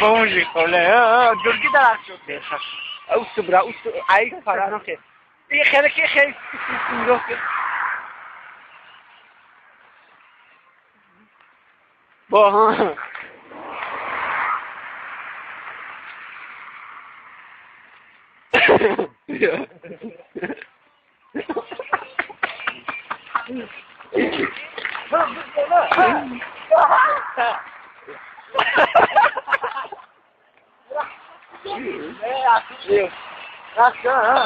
Бомжи, дурги дарахт шуд. Усту бра, усту, ай фара. И хеле ки хеле нигоҳ кун. Бо ҳа.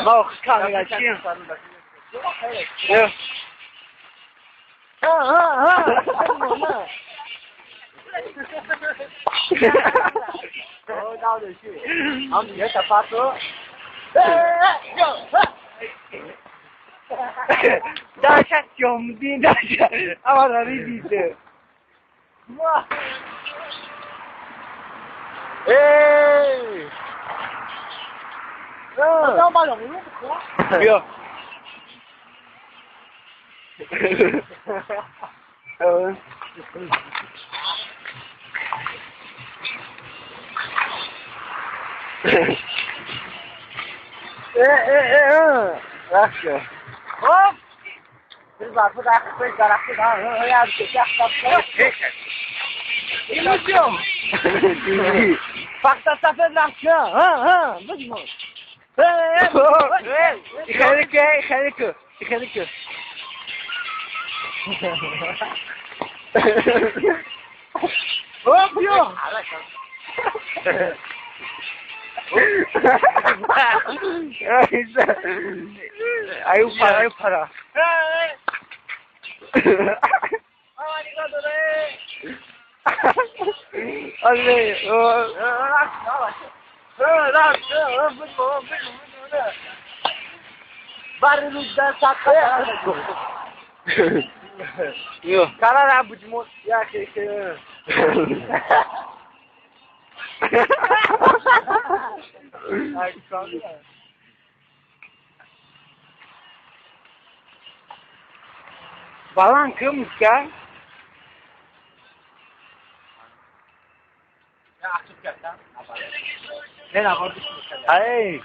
冇看那个镜。大家兄弟，大家阿妈你记得。哇！哎！不要。خليك خليك. 아유 팔아, 아유 팔아. 아니, Баланд ки муска. Ай.